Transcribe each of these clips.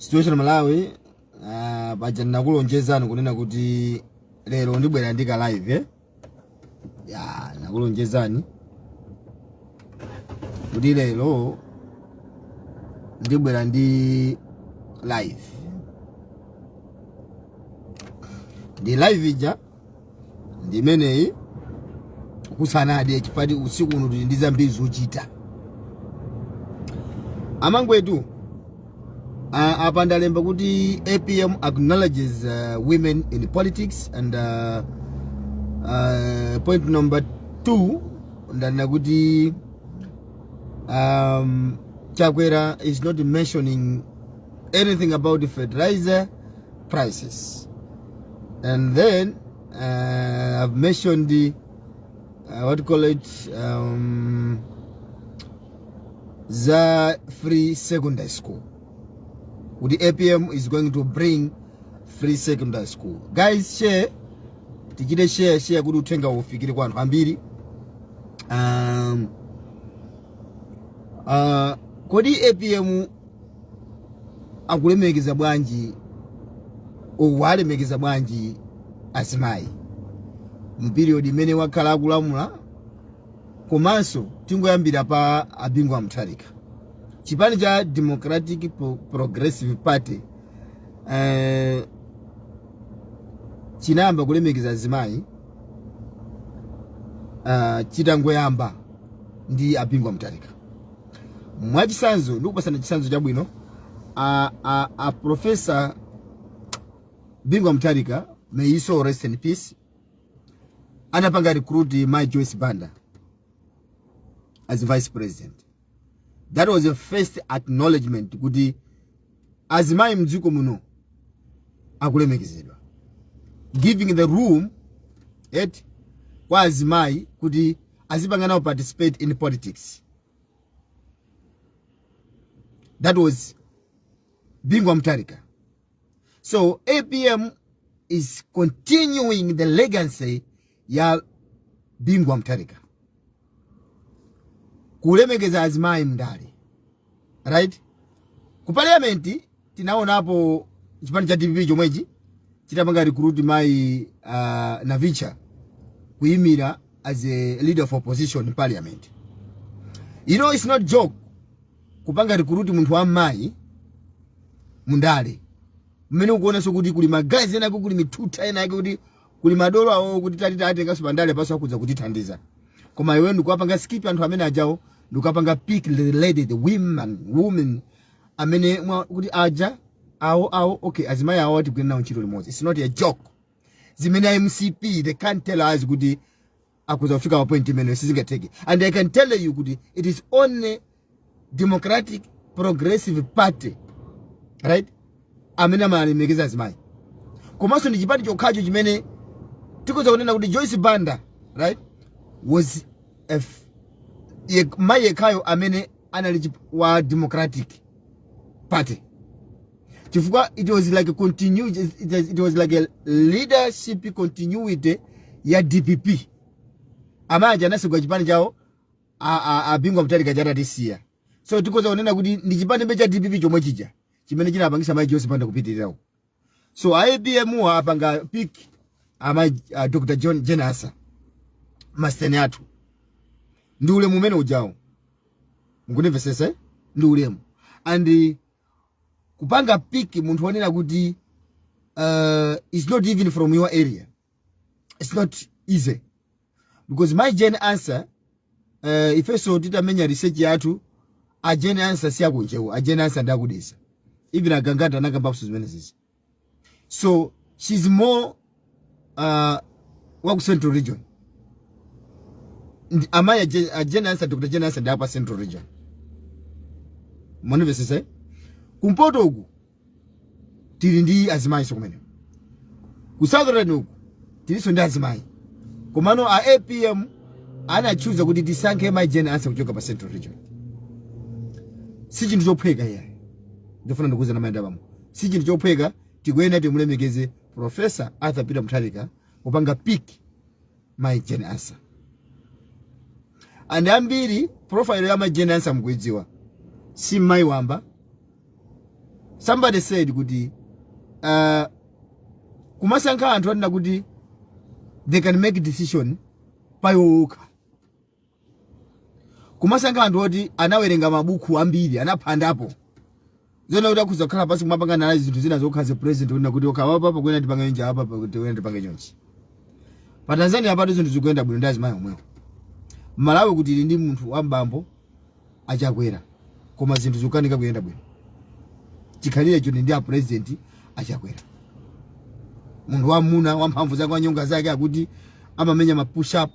Situation Malawi, paja ndinakulonjezani kunena kuti lero ndibwera ndi ka live, eh? Ya, nakulonjezani kuti lero ndibwera ndi live. Ndi live ija ndi imeneyi, kusanade chifukwa usiku uno tili ndi zambiri zochita. Amangwetu, apa ndalemba kuti APM acknowledges women in politics and point number 2 ndanena kuti Chakwera is not mentioning anything about the fertilizer prices, and then I've mentioned the what do you call it, the free secondary school, kuti APM is going to bring free secondary school. Guys, share, tichite share, share kuti uthenga ufikire kwa anthu ambiri. Kodi APM akulemekeza bwanji, walemekeza bwanji azimayi mu period imene wakhala akulamula? Komanso tingoyambira pa a Bingu wa Mutharika, chipani cha Democratic Progressive Party chinayamba kulemekeza azimayi chitangoyamba ndi a Bingu wa Mutharika. Mwachitsanzo, ndikupasana chitsanzo chabwino, a Professor Bingu wa Mutharika, may he so rest in peace, anapanga recruit Mai Joyce Banda as vice president. That was the first acknowledgement kuti azimayi mdziko muno akulemekezedwa, giving the room et kwa azimayi kuti azipanga nawo participate in politics. That was Bingu wa Mutharika. So APM is continuing the legacy ya Bingu wa Mutharika, kulemekeza azimayi mndale, right? Ku parliament tinaonapo chipani cha DPP chomwechi chitapanga recruit mayi Navicha kuyimira as a leader of opposition in parliament. You know, it's not joke kupanga recruit munthu wa mayi mundale, mmene ukuonanso kuti kuli magazi ena ake, kuli mituta ena ake, kuti kuli madolo awo, kuti tati tatenganso pandale paso akudza kutithandiza. Koma iwe ndikuwapanga skip anthu amene ajawo, ndikuwapanga pick the lady, the women amene kuti aja awo awo, okay, azimayi awo atigwire nawo ntchito limodzi. It's not a joke. Zimene MCP, they can't tell us kuti akuza kufika pa point imeneyo, sizingatheke. And I can tell you kuti it is only Democratic Progressive Party, right, amene amalemekeza azimayi. Komanso ndi chipani chokhacho chimene tikuza kunena kuti Joyce Banda, right, was mayi yekhayo amene anali wa Democratic Party, chifukwa it was like a continue, it was like a leadership continuity ya DPP. Amayi anasigwa chipani chawo a Bingu Mutharika chatatisiya. So tikoza kunena kuti ndi chipani cha DPP chomwe chija chimene chinapangisa mayi Joyce Banda kupitirirawo. So APM apanga pick amayi Dr John Jane Ansah, masteni athu. Ndi ulemu umene ujawo, mukundimvesese? Ndi ulemu. And kupanga pick munthu wonena kuti is not even from your area, it's not easy, because my Jane Ansah, ifeso titamenya research yathu, a Jane Ansah si aku Ntcheu, a Jane Ansah ndi aku Dedza. Even agangata anakambapo zimene zizi. So she's more waku Central Region. Amayi a Jane Ansah, Dr Jane Ansah, ndi apa Central Region, mwandimvesese? Kumpoto uku tili ndi azimayi, so kumene ku Southern uku tilinso ndi azimayi. Komano a APM anachuza kuti tisankhe mayi Jane Ansah kuchoka pa Central Region. Si chinthu chophweka iyayi. Ndifuna ndikuuza namayenda pamo, si chinthu chophweka. Tikuyenera timulemekeze Professor Arthur Peter Mutharika kupanga pick mayi Jane Ansah. And ambiri profile ya mayi Jane Ansah mukuidziwa, si mayi wamba. Somebody said kuti kumasankha anthu anena kuti they can make decision payokha, kumasankha anthu oti anawerenga mabuku ambiri, anaphandapo zona kuti akhuza kukhala pasi kumapanga naye zinthu zina zokha za president, kunena kuti okay, apa apa kuyena tipange nja, apa apa kuyena tipange chonchi. Pa Tanzania apatu zinthu zikuyenda bwino ndi azimayi omwewo. Malawi kuti ili ndi munthu wambambo aChakwera, koma zinthu zikukanika kuyenda bwino. Chikhalirecho ndi a president aChakwera, munthu wamuna wamphamvu zake, wanyonga zake, akuti amamenya ma push up,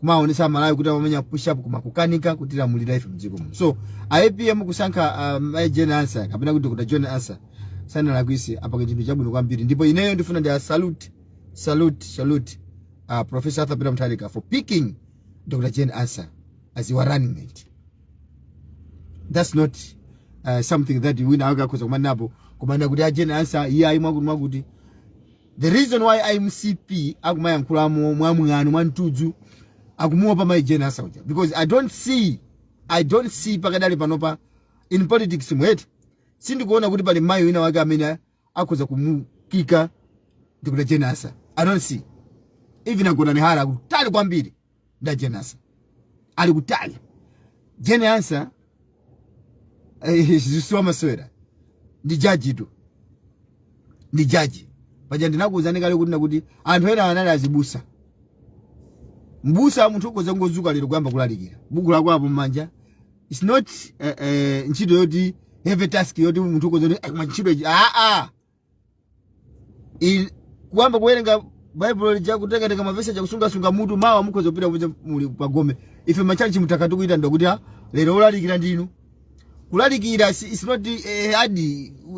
kumaonesa Amalawi kuti amamenya push up, koma kukanika kutilamulira ife mdziko muno. So APM kusankha Jane Ansah kapena kuti Dr. Jane Ansah sanalakwise, apanga chinthu chabwino kwambiri. Ndipo ineyo ndifuna ndi salute, salute, salute Professor Arthur Peter Mutharika for picking Dr. Jane Ansah as your running mate. That's not something that wina akakhoza kumanapo kumana kuti a Jane Ansah iye ayi mwakuti mwakuti. The reason why MCP akumayankhulamo mwamwano mwamtudzu, akumuopa mayi Jane Ansah uja, because I don't see pakadali panopa in politics mwetu, sindikuona kuti pali mayi wina wake amene akhoza kumukika Dr. Jane Ansah. I don't see. Even agona Hara kutali kwambiri nda Jane Ansah, ali kutali. Jane Ansah zisiwa masewera, ndi jaji tu, ndi jaji. Paja ndinakuwuzani kale kuti nakuti anthu ena anali azibusa. Mbusa, munthu ukhoza kungozuka lero kuyamba kulalikira, buku lako apo mmanja. It's not ntchito yoti heavy task yoti munthu ukhoza kuti, "Koma ntchito ichi," ah ah. Kuyamba kuwerenga Baibulo lija, kutengatenga mavesi aja, kusungasunga mutu, mawa mukhoza kupita kuja muli pagome. Ife machalichi mutakati kuita ndokuti, "Ah, lero olalikira ndinu." Kulalikira it's not hard,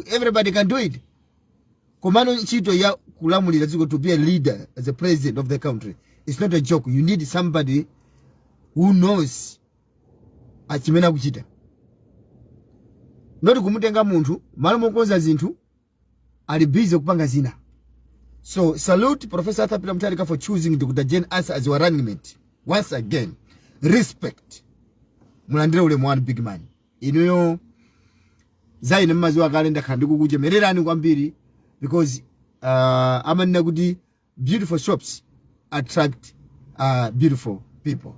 everybody can do it. Komano ntchito ya kulamulira dziko, to be a leader as a president of the country, it's not a joke. You need somebody who knows achimene akuchita, not kumutenga munthu malo mokonza zinthu ali busy kupanga zina. So salute Professor Arthur Peter Mutharika for choosing Dr. Jane Ansah as your running mate. Once again, respect, mulandire ulemu wanu, big man. Inuyo zaine mmaziwa kale, ndakhala ndikukuchemererani kwambiri because amanena kuti beautiful shops attract beautiful people,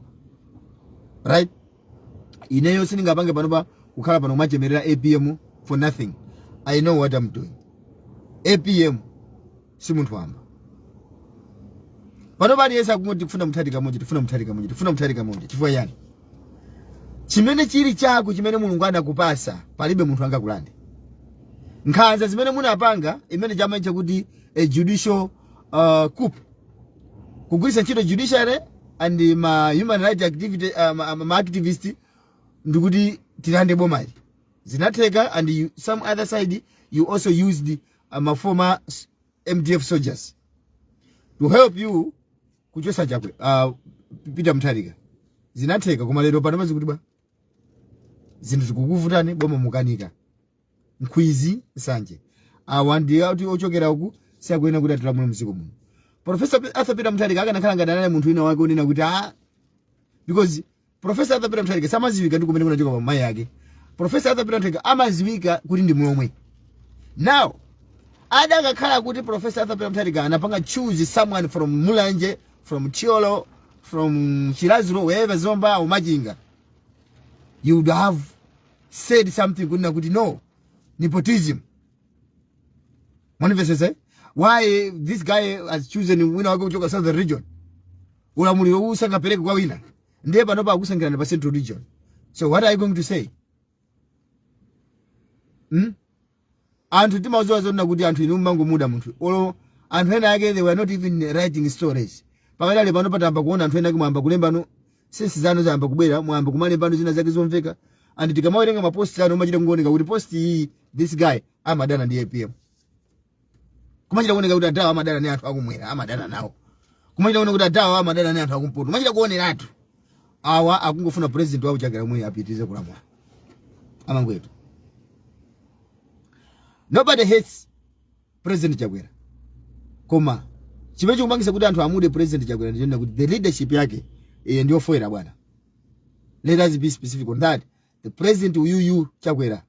right? Ineyo sindingapange panopa kukhala pano kumachemerera APM for nothing. I know what I'm doing. APM si munthu wamba. Pano pali akungoti tifuna Mutharika moja, tifuna Mutharika moja, tifuna Mutharika moja. Chifukwa yani chimene chili chako, chimene Mulungu anakupasa, palibe munthu angakulande. Nkhanza zimene munapanga, imene chamacha kuti a judicial coup, kugwiritsa ntchito judiciary and ma human right activity, ma activist, ndikuti tilande bomali, zinatheka. And you, some other side, you also used ma former MDF soldiers to help you kuchosa chakwe Peter Mutharika, zinatheka. Koma lero pano mazikuti ba zinthu zikukuvutani, boma mukanika, nkhwizi, nsanje, awa ndi ati ochokera uku sakuyenera kuti atilamule mdziko muno. Professor Arthur Peter Mutharika akanakhala ngati anali munthu wina wake unena kuti ah, because Professor Arthur Peter Mutharika samaziwika ndi kumene kunachoka mayi ake. Professor Arthur Peter Mutharika amaziwika kuti ndi Mlomwe. Now adakakhala kuti Professor Arthur Peter Mutharika anapanga choose someone from Mulanje, from Thyolo, from Chiradzulu, wherever, Zomba or Machinga, you would have said something kunena kuti no, nepotism. Mwanimvesese? Why this guy has chosen wina wake kuchoka southern region, ulamuliro usangapereke kwa wina? Ndiye panopa akusankhirana pa central region. So what are you going to say, Anthu timaziwa zonena kuti anthu inu mmangomuda munthu. Olo anthu ena ake, they were not even writing stories. Pakadali pano patamba kuona anthu ena ake mwamba kulembano, sensi zanu zayamba kubwera, mwamba kumalembano zina zake zomveka. And tikamawerenga mapost anu, umachita kungooneka kuti post iyi, this guy amadana ndi APM. Kumachita kuoneka kuti adawa amadana ndi anthu akumwera, amadana nawo. Kumachita kuoneka kuti adawa amadana ndi anthu akumpoto. Kumachita kuoneratu awa akungofuna president wawo Chakwera mwe apitirize kulamula. Amangwetu, nobody hates President Chakwera, koma chimene chikupangisa kuti anthu amude President Chakwera ndichonena kuti the leadership yake iye ndiyofoera bwana. Let us be specific on that. The president uyuyu Chakwera,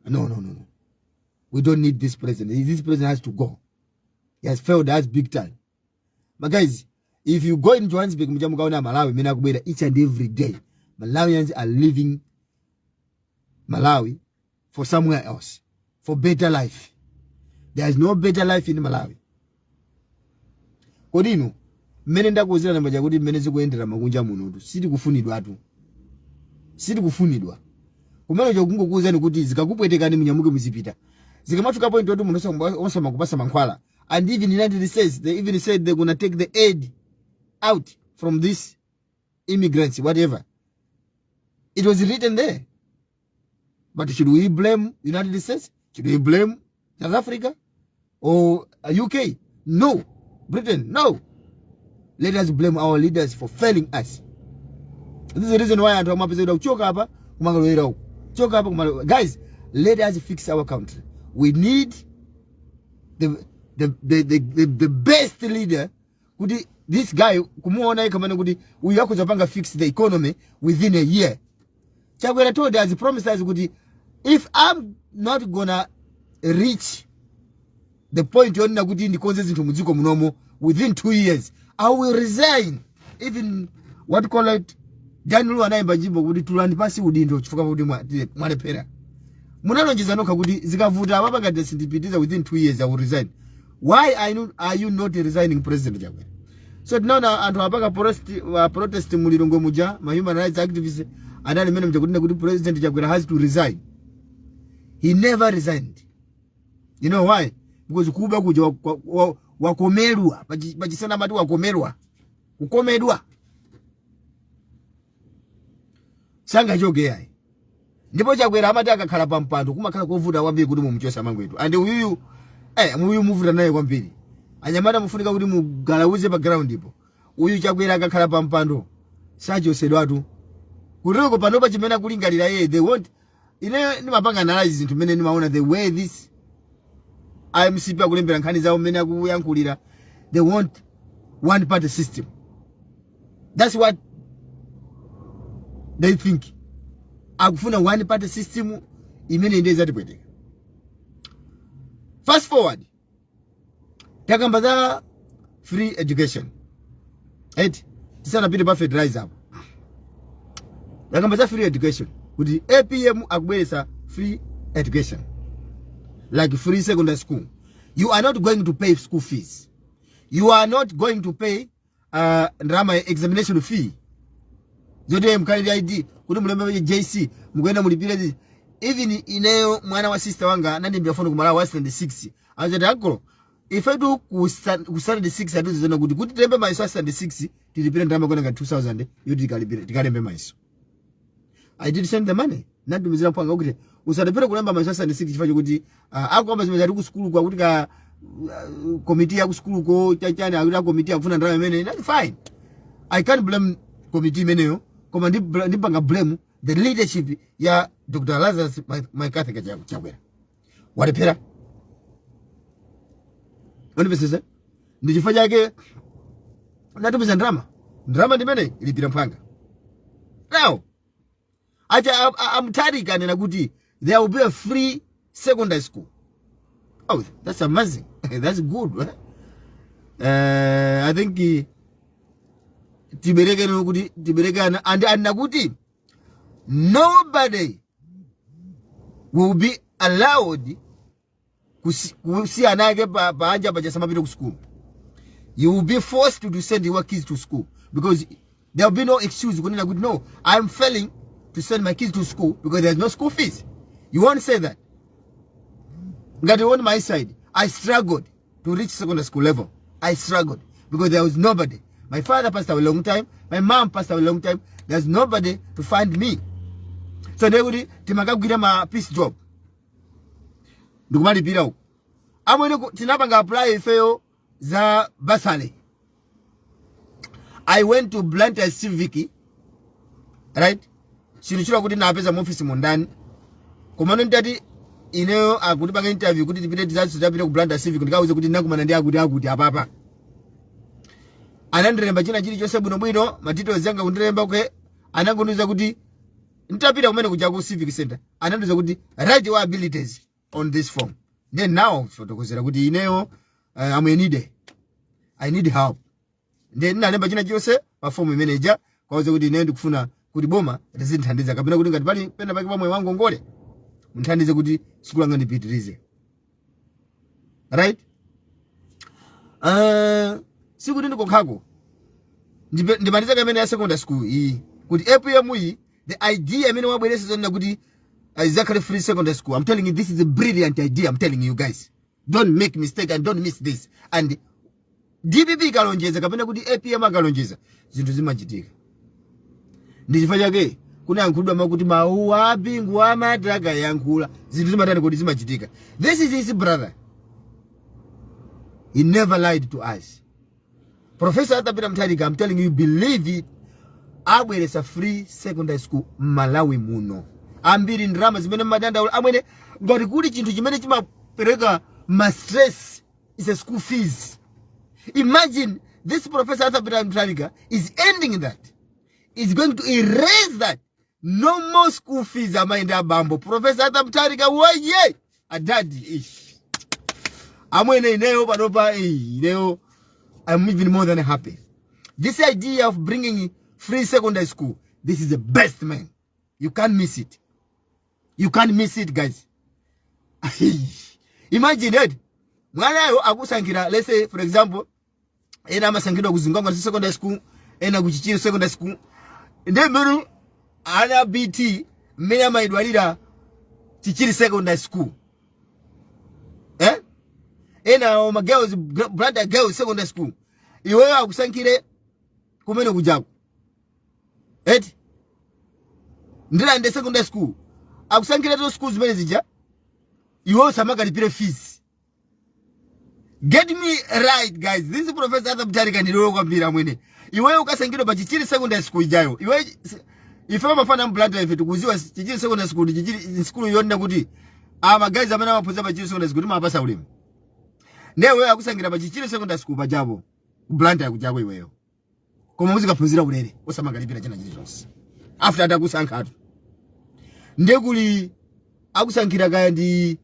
no, no, no, no. We don't need this president. This president has to go. He has failed us big time. But guys, if you go in Johannesburg muja, mukaona Malawi mene akubwera each and every day. Malawians are leaving Malawi for somewhere else, for better life. There is no better life in Malawi. Kodi inu, mmene ndakuwuzira namba chakuti mmene zikuyendera makunja munotu, sitikufunidwatu, sitikufunidwa kumene chokungokuwuzani kuti zikakupwetekani munyamuke muzipita. Zikamafika point yoti munthu osamakupasa mankhwala, and even United States, they even said they're gonna take the aid out from this immigrants, whatever. It was written there. But should we blame United States? Should we blame South Africa or UK? No. Britain? No. Let us blame our leaders for failing us. This is the reason why anthu amapezeka kuchoka apa kumakalowera uku, choka apa kumalo. Guys, let us fix our country. We need the best leader, kuti this guy kumuona ikamane kuti uyu akuzapanga fix the economy within a year. Chakwera told us, promised us kuti if I'm not gonna reach the point yonena kuti ndikonze zinthu mudziko munomo within 2 years, I will resign. Even, what call it, Daniel anayimba nyimbo kuti tulani pasi udindo chifukwa kuti mwalephera. Munalonjeza nokha kuti zikavuta apapa ngati sindipitiza within 2 years, I will resign. Why are you not resigning, President Chakwera? So tinaona anthu apaka protest mu Lilongwe muja, ma human rights activists anali mene muja kuti President Chakwera has to resign. He never resigned. You know why? Because kuba kuja wakomerwa. Pachisena mati wakomerwa, kukomedwa, sangachoke yayi. Ndipo Chakwera amati akakhala pa mpando kumakhala kovuta kwambiri kuti mumuchose amangwetu. And uyuyu, uyu muvuta naye kwambiri. Anyamata mufunika kuti mugalauze pa ground ipo. Uyu Chakwera akakhala pa mpando sachosedwatu. Kutiko panopa chimene akulingalira iye, they want, ine ndimapanga analyze zinthu mmene ndimaona, the way this IMCP akulembera nkhani zawo, mmene akuyankhulira, they want one party system. That's what they think. Akufuna one party system imene ndiye zatipweteka. Fast forward, takamba za free education, right? Tisanapite pa fertilizer apo, takamba za free education kuti APM akubweretsa free education, like free secondary school. You are not going to pay school fees. You are not going to pay ndalama ya examination fee zoti mkhale ndi ID kuti mulembe JC, mukuyenda mulipire izi. Even ineyo mwana wa sister wanga anandimbira foni kumalawi wa standard 6, anati, "Uncle, ifetu ku standard 6 atuzizona kuti tilembe mayeso a standard 6 tilipire ndalama kwena ngati 2000 yoti tikalipire, tikalembe mayeso." I did send the money. Natumizira mpanga kuti usalipire kulemba mayeso a standard 6 chifukwa chokuti akuamba zimene zati ku sukulu kwa kuti ka komiti ya ku sukulu ko chachani, akuti a komiti akufuna ndalama imene. That's fine. I can't blame komiti imeneyo, koma ndipanga blame the leadership ya Dr. Lazarus McCarthy Chakwera. Walephera. Wandipesesa? Ndi chifukwa chake natumiza ndalama. Ndalama ndimene ilipira mphanga. Now acha amutharika anena kuti there will be a free secondary school. Oh, that's amazing. That's good, eh? I think tiberekeni kuti tiberekana and anena kuti nobody will be allowed kusiya ana ake panja paja samapita ku school. You will be forced to send your kids to school because there will be no excuse kunena kuti, "No, I'm failing to send my kids to school because there's no school fees." You won't say that. Ngati on my side, I struggled to reach secondary school level. I struggled because there was nobody. My father passed away a long time, my mom passed away a long time. There's nobody to find me, so ndekuti timakagwira ma piece job ndikumalipira uko. Amwene, tinapanga apply ifeyo za bursary. I went to Blantyre Civic, right? Chinthu kuti napeza mu office mundani, komano nditati ineyo akundipanga interview kuti tipite tizathu, tapite ku Blantyre Civic, ndikauze kuti ndinakumana ndi akuti akuti apapa, anandilemba china chilichonse bwinobwino, ma details anga kundilemba kwe. Anangondiuza kuti nditapita kumene kuja ku civic center, anandiuza kuti, "Write your abilities on this form." Then now fotokozera kuti ineyo I'm in need, I need help. Ndiye ndinalemba china chonse pa fomu imene ija, kwauza kuti ineyo ndikufuna kuti boma lizindithandiza, kapena kuti ngati pali pena pake pamwe wangongole mundithandize kuti sukulu yanga ndipitirize, right? Sikuti ndikokhako. Ndimaliza kamene ya secondary school iyi, kuti APM iyi, the idea imene wabweresa zonena kuti izakhale free secondary school, I'm telling you, this is a brilliant idea. I'm telling you guys, don't make mistake and don't miss this. And DPP ikalonjeza, kapena kuti APM akalonjeza, zinthu zimachitika. Ndi chifukwa chake kunayankhulidwa makuti mawu a Bingu amati akayankhula zinthu zimatani kuti zimachitika. This is his brother. He never lied to us. Professor Arthur Peter Mutharika, I'm telling you, believe it, abweresa free secondary school m'Malawi muno. Ambiri ndalama zimene mmadandaula, amwene, ngati kuli chinthu chimene chimapereka ma stress is a school fees. Imagine this Professor Arthur Peter Mutharika is ending that, is going to erase that. No more school fees. Amayi abambo, Professor Arthur Mutharika waye, adadi ish. Amwene, ineyo panopa, ineyo I'm even more than happy. This idea of bringing free secondary school, this is the best, man. You can't miss it. You can't miss it, guys. Imagine it, mwanayo akusankhira, let's say for example, ena amasankhidwa ku Zingwangwa Secondary School, ena ku Chichiri Secondary School. Ndiye mmene ana BT mmene amayidwalira Chichiri Secondary School, eh? Ena ma girls, Blantyre Girls Secondary School. Iweyo akusankhire kumene kujako, eti Ndilande Secondary School, akusankhire to school zimene zija, iweyo samakalipire fees. Get me right, guys, this is Professor Arthur Mutharika. Ndilolo kwambiri, amwene. Iweyo ukasankhidwa pa Chichiri Secondary School ijayo, iwe ife mafana mBlantyre ife tikuziwa Chichiri Secondary School ndi Chichiri School yonena kuti ama guys amene amaphunzira pa Chichiri Secondary School timapasa ulemu. Ndiye iweyo akusankhira pa Chichiri Secondary School pajapo ku Blantyre kujako, iweyo koma muzikaphunzira ulere, osamakalipira china chilichonse after atakusankhatu. Ndiye kuli akusankhira kaya ndi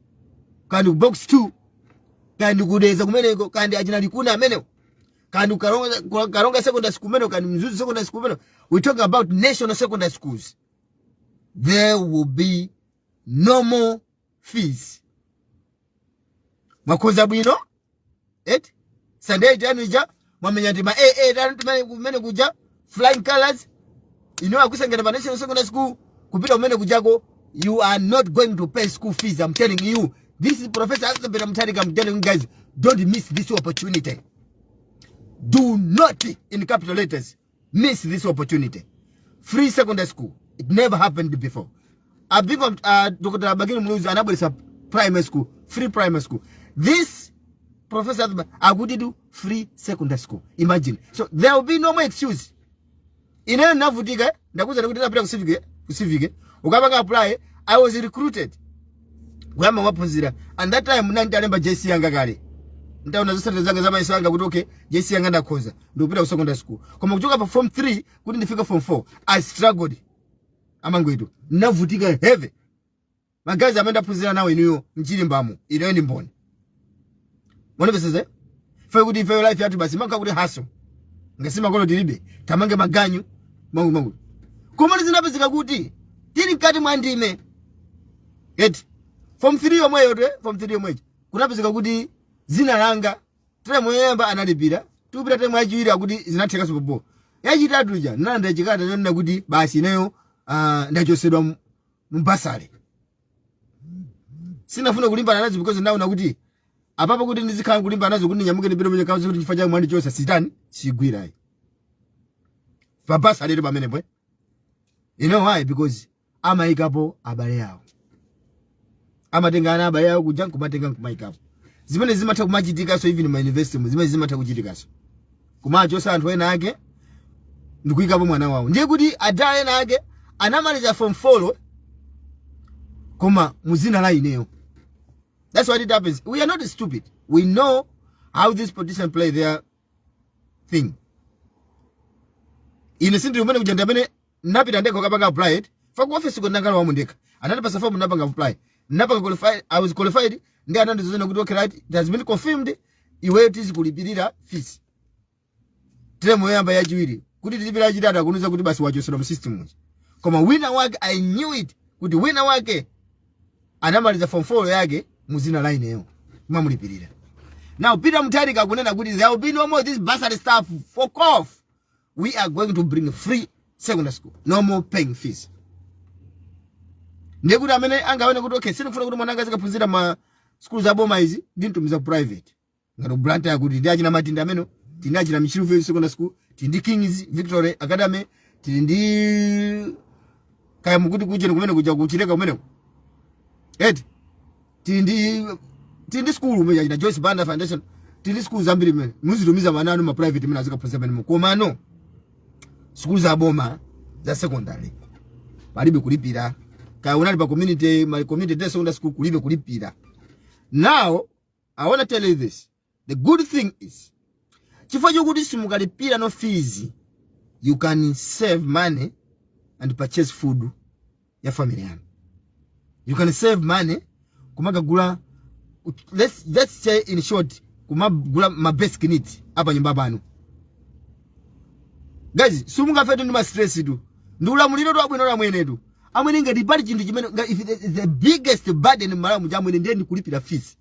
kandi ku Box 2, kandi kudeza kumeneko, kandi achina Likuna amenewo, kandi Karonga Secondary School kumeneko, kandi Mzuzu Secondary School kumeneko. We talk about national secondary schools. There will be no more fees. Mwakhoza bwino eti Sunday tanu ija mwamenya ndi ma aa tanu kumene kuja, flying colors. Ino akusankhira pa national secondary school kupita kumene kujako, you are not going to pay school fees. I'm telling you, this is Professor Arthur Peter Mutharika. I'm telling you guys, don't miss this opportunity. Do not, in capital letters, miss this opportunity. Free secondary school, it never happened before. Abingo, Dr. Bakili Muluzi anabweresa primary school, free primary school. This Professor Arthur akuti do free secondary school. Imagine. So there will be no more excuse. Ineyo navutika, ndakuza kuti ndapita ku civic ukapanga apply. I was recruited kuyamba maphunzira, and that time nani ndalemba JC yanga kale. Ndaona zotsatira zanga za mayeso anga kuti okay, JC yanga ndakhoza, ndikupita ku secondary school. Koma kuchoka pa form 3 kuti ndifike form 4, I struggled, amangwetu, navutika heavy. Magazi amene ndaphunzira nawo inuyo mchilimbamo, ineyo ndi mboni. Mwandipeseze fe kuti ifeyo life yathu basi manka kuti hustle ngasi makolo tilibe, tamange maganyu mangu mangu. Koma zinapezeka kuti tili mkati mwa ndime eti form 3 yomweyo te, form 3 yomweyo kunapezeka kuti zina langa teremu yoyamba analipira, tikupita teremu yachiwiri akuti zinathekaso popo. Yachitatu ija ndinalanda chikalata chonena kuti basi ineyo ndachosedwa mu bursary. Sinafuna kulimbana nazo because ndaona kuti apapo kuti ndizikhala kulimbana nazo kuti ndinyamuke ndipite mwenye kazi kuti chifukwa chake mwandichosa sitani sigwirayi pa bursary lero pamenepo, eh? You know why? Because amayikapo abale awo, amatenga ana abale awo kuja nkumatenga nkumayikapo. Zimene zimatha kumachitikaso even ma university mu, zimene zimatha kuchitikaso kumachosa anthu ena ake ndikuyikapo mwana wawo. Ndiye kuti adala ena ake anamaliza form 4 koma muzina la ineyo. That's what it happens. We are not stupid. We know how these politicians play their thing. Ine sindili kumene kuja, ndamene napita ndekha kapanga apply it fa ku office ko, ndangala wamo ndekha, anatipasa form, napanga apply, napanga qualify. I was qualified. Ndi anandizona kuti, okay, right, it has been confirmed, iweyo tizikulipirira fees term yoyamba, yachiwiri, kuti tilipira yachitatu, akunuza kuti basi wachosedwa mu system muja. Koma wina wake, I knew it kuti wina wake anamaliza form 4 yake muzina la ineyo kumamulipirira. Now Peter Mutharika akunena kuti there will be no more this bursary stuff, fuck off. We are going to bring free secondary school, no more paying fees. Ndiye kuti amene angaone kuti, okay, sindikufuna kuti mwana anga azikaphunzira ma skulu za boma izi, ndimtumiza ku private ngati ku Blantyre, kuti ndi achina Matinda amene tili, achina Michiru Secondary School, tili ndi Kings Victory Academy, tili ndi kaya mukuti kucheni kumene kuja kuchileka kumeneko eti, tili ndi school umene achina Joyce Banda Foundation, tili ndi school zambiri mmene muzitumiza ana anu ma private mmene azikaphunzira pamenemo. Komano skulu za boma za secondary palibe kulipira. Kaya unali pa community, ma community day secondary school, kulibe kulipira. Now I want to tell you this: the good thing is, chifukwa chokuti simukalipira no fees, you can save money and purchase food ya family yanu. You can save money kumakagula, let's say in short, kumagula ma basic needs apa nyumba pano. Guys, simungafetu ndi ma stress tu, ndi ulamuliro tu abwino lamwenetu amwene. Ngati pali chinthu chimene if the biggest burden m'Malawi muja, amwene, ndiye ndikulipira fees.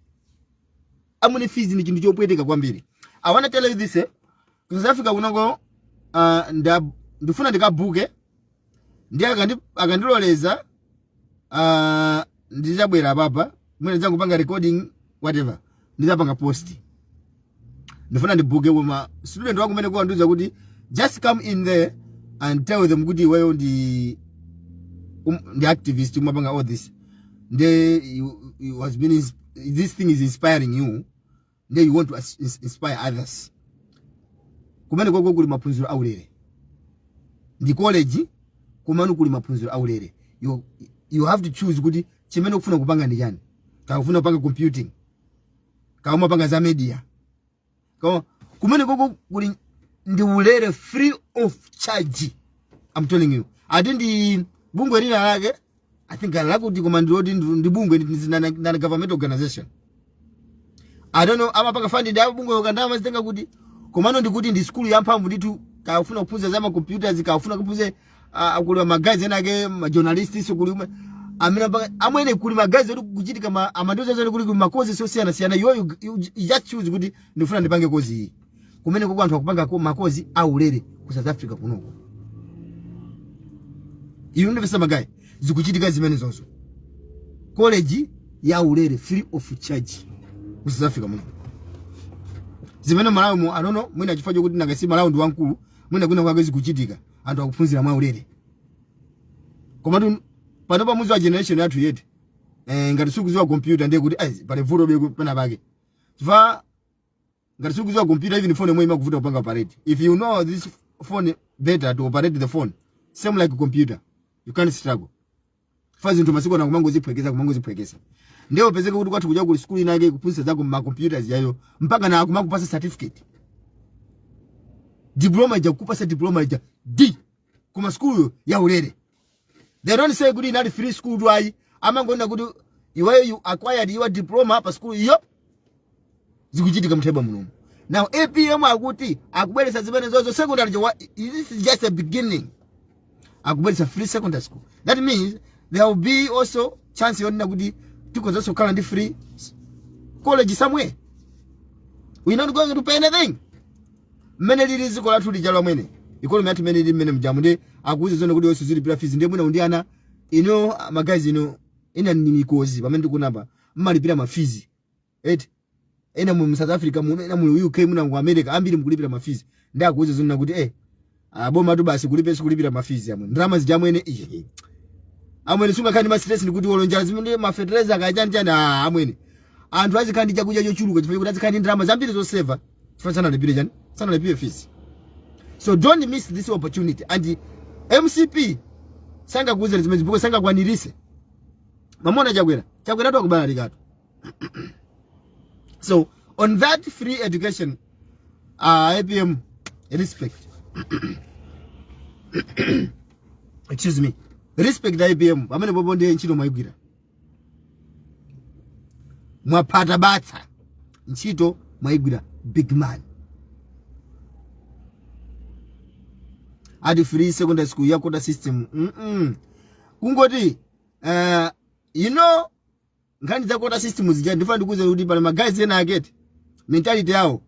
Amwene, fees ni chinthu chopweteka kwambiri. I wanna tell you this, eh, ku South Africa kunoko, ndifuna ndikabuke ndi akandiloleza, ndizabwera papa mwene ndizangopanga recording, whatever, ndizapanga post. Ndifuna ndibuke koma student wangu umene kuwandiuza kuti just come in there and tell them kuti iweyo ndi activist, umapanga all this, nde you has been this thing is inspiring you, nde you want to inspire others. Kumene koko kuli maphunziro aulere, ndi college, kumene kuli maphunziro aulere. You have to choose kuti chimene ukufuna kupanga ndi chani. Kaya ufuna kupanga computing, kaya umapanga za media, koma kumene koko kuli ndi ulere, free of charge. I'm telling you, ati ndi bungwe lina lake, I think lakuti, koma ndiloti ndi bungwe, ndi non government organization, I don't know amapanga fund ndi bungwe kandama mazitenga kuti. Komano ndikuti ndi skulu yamphamvu ndithu. Kaya ufuna kuphunzira za ma computers, kaya ufuna kuphunzira, kuli ma guys ena ake, ma journalists, kuli amene amwene, kuli ma guys oti kuchitika ma amandiuza zoti kuli ma courses osiyana siyana. You just choose kuti ndifuna ndipange course iyi. Kumene koko anthu akupanga ma course aulere ku South Africa kunoko. Inu ndipesa ma guys, zikuchitika zimene zonso, college ya ulere, free of charge, ku South Africa muno. Zimene Malawi mu anono mwina chifukwa chokuti nanga si Malawi ndi wamkulu, mwina kwina kwake zikuchitika, anthu akuphunzira mwa ulere. Komatu pano pamuzi wa generation yathu yeti, ngati sikuziwa computer, ndiye kuti ai, pali vuto be pena pake, chifukwa ngati sikuziwa computer, even phone imwe imakuvuta kupanga operate. If you know this phone better to operate the phone, same like computer, you can't struggle. Fa zinthu masiku ano kumangoziphwekesa, kumangoziphwekesa. Ndiye upezeke kuti kwathu kuja kuli skulu inake kuphunzitsa zako ma computers yayo, mpaka na akumakupasa certificate, diploma ija, kukupasa diploma ija d kuma skulu ya ulere. They don't say kuti inali free school tu, ayi. Amangoona kuti iweyo you acquired your diploma pa skulu iyo. Zikuchitika mtheba munomu. Now APM akuti akubweretsa zimene zozo secondary this is just a beginning. Akubweretsa free secondary school. That means there will be also chance yonena kuti tikozanso kukhala ndi free college somewhere. We not going to pay anything. Mmene lili dziko lathu lija lomwene, economy yathu mmene ili mmene mjamu, ndi akuuza zone kuti yonse zilipira fees. Ndiye mwina ndi ana ino, ma guys ino, ina ni mikozi pamene tikunapa mmalipira ma fees eti, ena mu South Africa muno, ena mu UK muno, mu America, ambiri mukulipira ma fees. Ndi akuuza zone kuti aboma tu basi kulipe sikulipira ma fees amwe ndalama zija amwene iye amwene sungakhale ma stress ndikuti olonjala zimene ma fertilizer kachani chani. Ah, amwene, anthu azikhala ndi chakudya chochuluka chifukwa kuti azikhala ndi ndalama zambiri zoseva chifukwa sanalipire chani, sanalipire fees. So don't miss this opportunity. And MCP sangakuuzeni zimene because sangakwanirise. Mamona Chakwera, Chakwera tu akubalalikatu. So on that free education, APM, respect, excuse me, respect APM pamene popo. Ndiye ntchito mwayigwira. Mwaphata batsa ntchito mwayigwira, big man. Ati free secondary school ya quota system. Kungoti you know nkhani za quota system zija, ndifuna ndikuuze kuti pali magazi ena aketi mentality yawo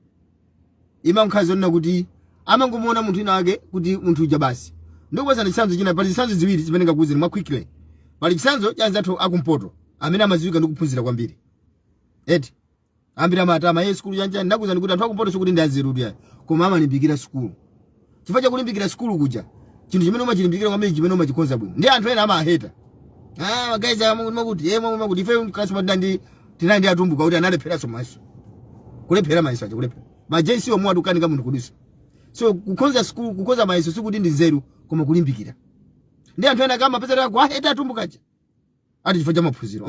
imakhala zonena kuti amangomuona munthu wina wake kuti munthu uja basi. Ndikupatsani chitsanzo china. Pali zitsanzo ziwiri zimene ndingakuuzeni mwa quickly. Pali chitsanzo cha anzathu akumpoto amene amadziwika ndi kuphunzira kwambiri, eti? Ambiri amatama ye sukulu chanchani. Ndakuuzani kuti anthu akumpoto sikuti ndi anzeru yayi, koma amalimbikira sukulu. Chifukwa chakulimbikira sukulu kuja, chinthu chimene umachilimbikira kwambiri, chimene umachikonza bwino, ndi anthu ena amaheta, ah, guys, amakuti ye makuti ife mklasi mwathu tinali ndi atumbuka kuti analepheranso mayeso, kulephera mayeso aja, kulephera ma JC omwe atukanika munthu kudusa. So kukonza sukulu, kukonza mayeso sikuti ndi nzeru, koma kulimbikira. Ndi anthu ena kama peza kuwaheta atumbuka aja ati chifukwa cha maphunziro.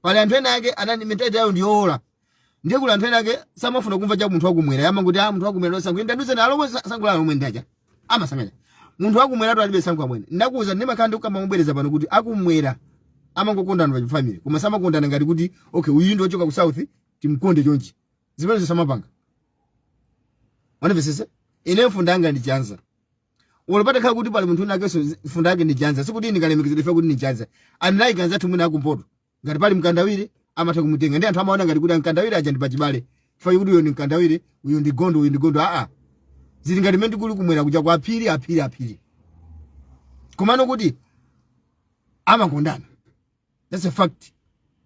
Pali anthu ena ake anani mentality yawo ndi yowola. Ndiye kuli anthu ena ake samafuna kumva cha munthu wakumwera, amangoti ah, munthu wakumwera osankho. Ndaduze na alomwe sankho la alomwe ndacha amasanganya munthu wakumwera tu alibe sankho amwene. Ndakuuza, ndimakhala ndikukamba mobwereza pano kuti akumwera amangokondana pa family, koma samakondana ngati kuti okay, uyu ndi wochoka ku south, timkonde chonchi. Zimenezo samapanga. Wanimvesese? Ine mfunda yanga ndi chanza. Olo patakhala kuti pali munthu winakenso mfunda yake ndi chanza, sikuti ndikalemekezedwe ife kuti ndi chanza. Unlike anzathu mwina akumpoto, ngati pali Mkandawire amatha kumutenga, ndi anthu amaona ngati kuti Mkandawire aja ndi pachibale chifukwa kuti uyo ndi Mkandawire, uyo ndi Gondo, uyo ndi Gondo. Aa, zili ngati mmene kuli kumwera kuja kwa Aphiri, Aphiri, Aphiri, komano kuti amakondana. That's a fact,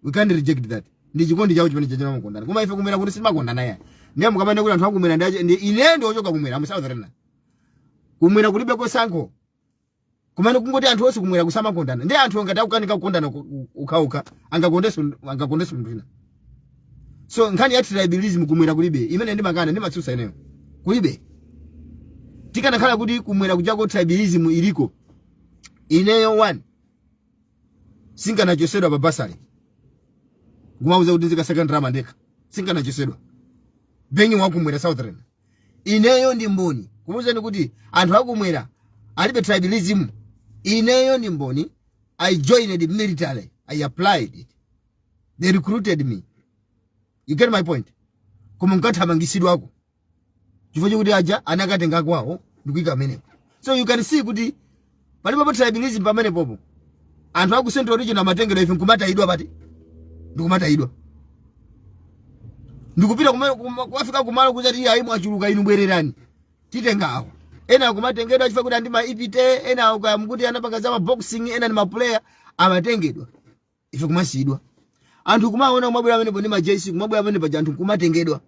we can't reject that. Ndi chikondi chawo chimene chacho, amakondana. Koma ife kumwera kuti sitimakondana ya. Ndiye mukamane kuti anthu akumwera ndi ine ndi ochoka kumwera, am southern. Kumwera kulibe kosankho, kumene kungoti anthu onse kumwera kusamakondana. Ndi anthu ngati akukanika kukondana ukhauka, angakondenso munthu wina? So nkhani ya tribalism kumwera kulibe, imene ndimakana, ndimatsutsa ineyo, kulibe. Tikanakhala kuti kumwera kujako tribalism iliko, ineyo one sinkanachosedwa pa bursary kumauza kuti ndizikasaka ndalama ndekha. Sinkanachosedwa being wakumwera, southern. Ineyo ndi mboni kuuzani kuti anthu akumwera alibe tribalism. Ineyo ndi mboni. I joined military, I applied it, they recruited me. You get my point? Koma nkathamangisidwako chifukwa chokuti aja anakatenga kwawo ndikuyika amenepo. So you can see kuti palipo tribalism pamenepopo. Anthu aku Central Region amatengedwa, ife nkumatayidwa pati, ndikumatayidwa, ndikupita kuwafika kumalo kuzati ayi, mwachuluka inu, bwererani, titenga awo. Ena akumatengedwa chifukwa kuti andi ma ipite, ena akuti anapanga za ma boxing, ena ndi ma player, amatengedwa, ife kumasiyidwa. Anthu kumaona kumabwera pamenepo ndi ma JC, kumabwera pamene paja anthu kumatengedwa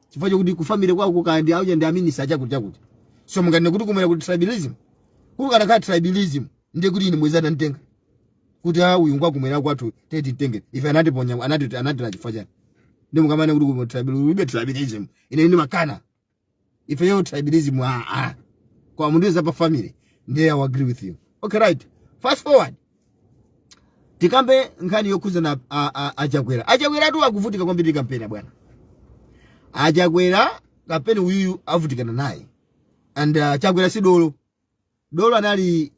chifukwa chokuti ku family kwako kandi auja ndi aminisa chakuti chakuti. So munganene kuti kumwera kuti tribalism? Kuli kanakhala tribalism, ndiye kuti ine mwezi ananditenga kuti a uyu ngwakumwera kwathu, teti titenge. Ife anatiponya, anati anatira chifukwa chani? Ndi mukamane kuti kumwe tribalism, ulibe tribalism. Ine ndimakana ifeyo tribalism. Ah ah, kwa munthu za pa family ndiye I will agree with you. Okay, right, fast forward, tikambe nkhani yokhuzana achakwera. Achakwera tu akuvutika kwambiri kampeni bwana. Achakwera kampeni uyuyu avutikana naye. And Chakwera si dolo. Dolo anali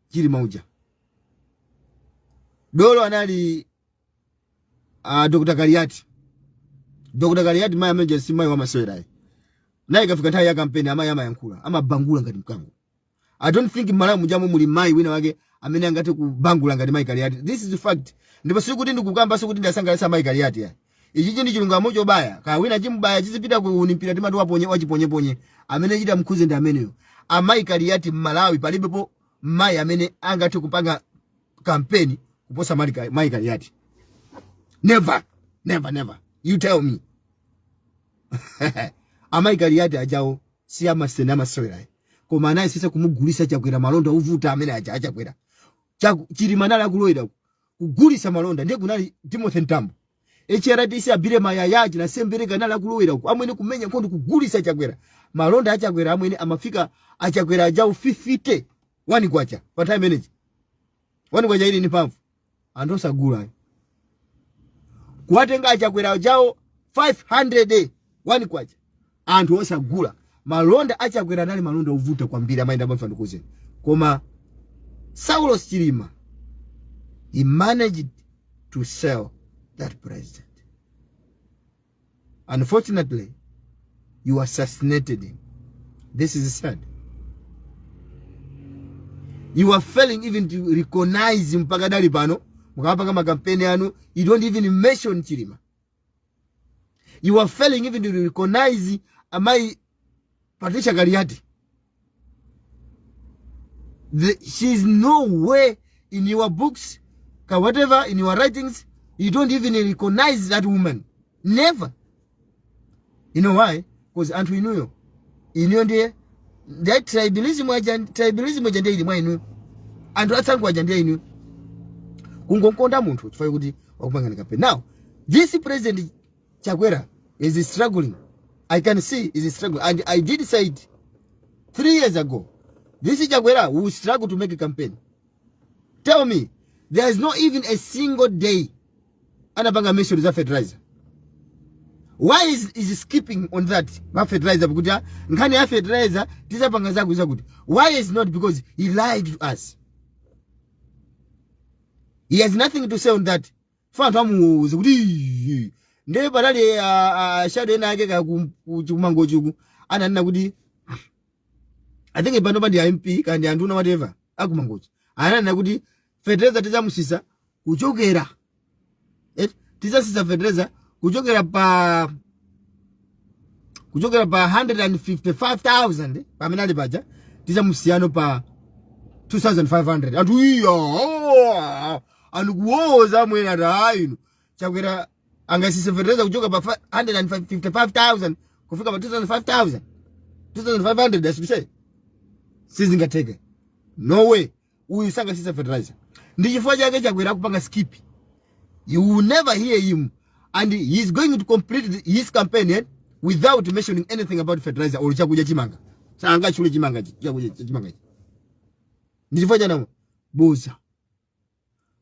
Chilima uja, dolo anali Dr. Kaliati. Dr. Kaliati, mayi amene si mayi wamasewerayi. Naye ikafika nthawi ya kampeni, amayi amayankhula, amabangula ngati mkango. I don't think Malawi mujamo muli mayi wina wake amene angathe kubangula ngati mayi Kaliati. This is the fact. Ndipo sikuti ndikukamba, sikuti ndasangalatsa mayi Kaliati ya. Ichichi ndi chilungamo chobaya. Kaya wina chimubaya, chizipita ku mpira timati waponye wachiponyeponye. Amene chita mkhuze ndi ameneyo. Amayi Kaliati, Malawi palibepo mayi amene angathe kupanga kampeni kuposa mayi Kaliati. Never, never, never. You tell me. Amayi Kaliati ajawo si amasene amasewerayi, koma anayesesa kumugulisa Chakwera malonda ovuta amene aja achakwera. Chilima anali akulowera kugulisa malonda. Ndiye kunali Timothy Mtambo, HRDC, abire mayaya chinasembereka, anali akulowera uku amwene kumenya nkhondo kugulisa Chakwera malonda. Achakwera amwene amafika achakwera ajawo 50 1 kwacha pa nthawi imeneji. 1 kwacha ili ni mphamvu, anthu osagula ayi. Kuwatenga achakwera ajawo 500 1 kwacha, anthu osagula. Malonda achakwera anali malonda ovuta kwambiri amayenda bamfa ndikuzeni. Koma Saulos Chilima, he managed to sell that president. Unfortunately, you assassinated him. This is sad. You are failing even to recognize. Mpaka dali pano mukapanga makampeni anu, you don't even mention Chilima. You are failing even to recognize Amai Patricia Kaliati. She is nowhere in your books, whatever, in your writings. You don't even recognize that woman. Never. You know why? Because anthu inuyo, inuyo ndiye tribalism aja, tribalism aja ndiye ili mwa inuyo. Anthu atsangu aja ndiye inuyo. Kungonkonda munthu chifukwa kuti wakupangani campaign. Now, this President Chakwera is struggling. I can see is struggling, and I did say it 3 years ago. This Chakwera will struggle to make a campaign. Tell me, there is not even a single day anapanga mention za fertilizer. Why is skipping on that ma fertilizer? Kuti nkhani ya fertilizer tizapanga zaku zakuti. Why is not? Because he lied to us. He has nothing to say on that. Fa anthu amuuze kuti "Ii, ndiye panali shadow ena ake ka kumangochi uku ananena kuti, I think pano pa ndi MP kandi anthu una, whatever, akumangochi, ananena kuti fertilizer tizamusisa kuchokera, tizasisa fertilizer kuchokera pa 155,000 pamene ali paja, tizamusiyano pa 2500. Anthu iya, oh, anthu kuwoza amwene ati hayi inu, Chakwera angasise fertilizer kuchoka pa 155,000 kufika pa 25,000, 2500, as we say, sizingatheke. No way. Uyu sangasise fertilizer. Ndi chifukwa chake Chakwera akupanga skip. You will never hear him, and he is going to complete his campaign without mentioning anything about fertilizer or chakudya, chimanga. Sangachule chimanga, chakudya chimanga. Ndi chifukwa chanamo boza.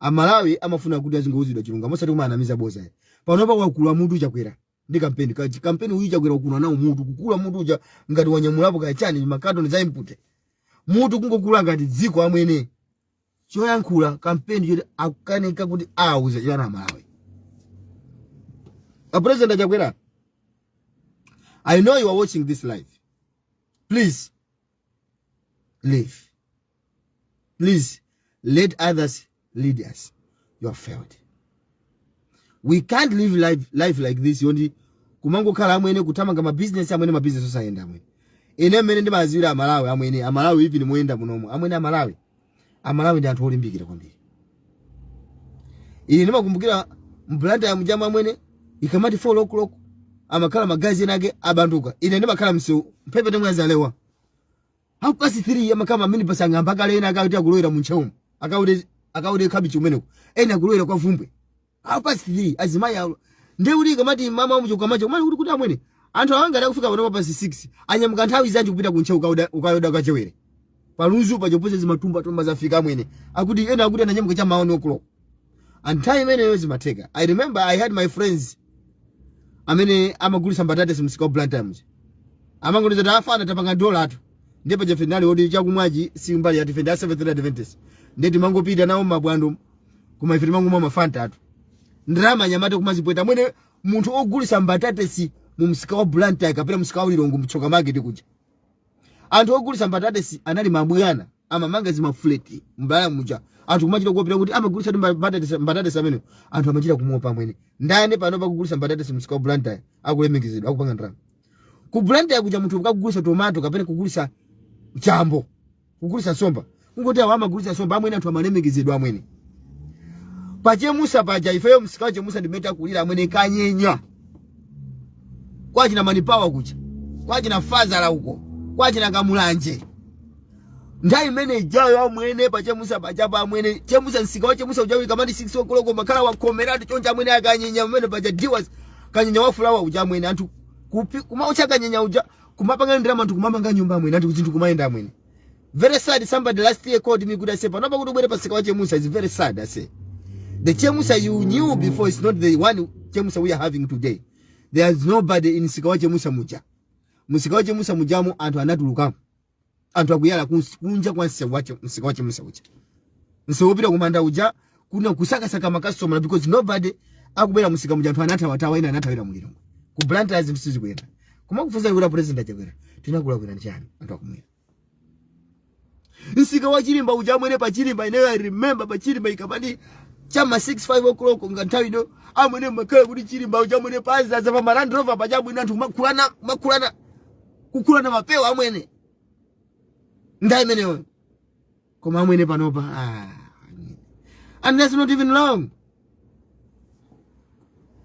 Amalawi amafuna kuti azingouzidwa chilungamo, osati kumanamiza boza. Panopa wakula mutu Chakwera ndi kampeni kachi kampeni. Uyu Chakwera wakula nawo mutu, kukula mutu uja ngati wanyamulapo kachani, makatoni za input. Mutu kungokula ngati dziko amwene. Choyankhula kampeni choti akukanika kuti auze chana Amalawi. A President Chakwera, I know you are watching this live. Please leave. Please let others lead us. You have failed. We can't live life like this yoti kumangokhala amwene kuthamanga mabizinesi amwene, mabizinesi osayenda amwene. Ine mmene ndimaziwira Amalawi amwene, Amalawi even moyenda munomu amwene, Amalawi ndi anthu olimbikira kwambiri. Ine ndimakumbukira mBlantyre mujamu amwene, ikamati 4 o'clock amakhala magazi ena ake abanduka. Ine ndimakhala msewu mphepete mwazalewa. Half past 3 amakhala maminibus ang'amba kale, ena akauti akulowera muntcheumu, akauti khabichi umeneko, ena akulowera kwa Vumbwe. Half past 3 azimayi awo ndiye ikamati mama wamucho kamacho kumati kuti amwene, anthu awanga akufika panopa pasi 6, anyamuka nthawi zanji kupita kuntcheu ukayoda kachewere palunzu pachopoze zimatumba tumba zafika amwene? Akuti ena akuti ananyamuka cha ma 1 o'clock, and nthawi imeneyo zimatheka. I remember I had my friends amene amagulisa mbatatesi msika wa Blantyre muja, amangoneza kuti afana tapanga dola atu. Ndiye paja finali oti chakumwachi si mbali yati fendi a Seventh Adventist, ndiye timangopita nawo mabwando, koma ife timangomwa mafanta atu, ndalama nyamata kumazipweta mwene. Munthu ogulisa mbatatesi mu msika wa Blantyre kapena msika wa Lilongwe, mtsoka market kuja, anthu ogulisa mbatatesi anali mabwana, amamanga zimafuleti mbala muja, anthu kumachita kuopera kuti amagulisa ndi mbatatesi. Mbatatesi amene anthu amachita kumuopa mwene. Ndani pano pakugulisa mbatatesi msika wa Blantyre akulemekezedwa, akupanga ndalama? Ku Blantyre kuja munthu ukagulisa tomato kapena kugulisa chambo, kugulisa nsomba, kungoti awo amagulisa nsomba amwene, anthu amalemekezedwa amwene. Pachemusa paja, ifeyo msika wa Chemusa ndimene takulira amwene, kanyenya kwachina manipawa kuja, kwachina fazala uko, kwachina kamulanje, nthawi imene ijayo amwene, pachemusa pachapa amwene, Chemusa, msika wa Chemusa uja kamati 6 o'clock makhala wakhomeratu chonje amwene. Akanyenya pamene paja diwas kanyenya wa fulawa uja amwene, anthu kumaucha kanyenya uja, kumapanga ndalama, anthu kumamanga nyumba amwene, anthu zinthu kumayenda amwene. Very sad. Somebody last year called me kuti I say panopa kuti ubwere pasika wa Chemusa is very sad. I say the Chemusa you knew before is not the one Chemusa we are having today. There is nobody in msika wa Chemusa muja. Msika wa Chemusa mujamo anthu anatulukamo, anthu akuyala kunja kwa msika wa Chemusa uja, msewu wopita kumanda uja, kuna kusakasaka makastomera because nobody Akubwera musika muja, anthu anathawathawa, ena anathawira mulilongwe. Ku Blantyre zinthu sizikuyenda. Koma kufunsa kuti President Achakwera, tinakulakwira chani anthu akumwera? Msika wa Chilimba uja amwene, pa Chilimba, ineyo I remember pa Chilimba ikamati chama 6 5 o'clock nga nthawi ino amwene, makhala kuti Chilimba uja amwene pazaza pa ma Land Rover pachabwino, anthu kumakhulana, kumakhulana, kukhulana mapewa amwene, nthawi imeneyo. Koma amwene panopa, ah, and that's not even long,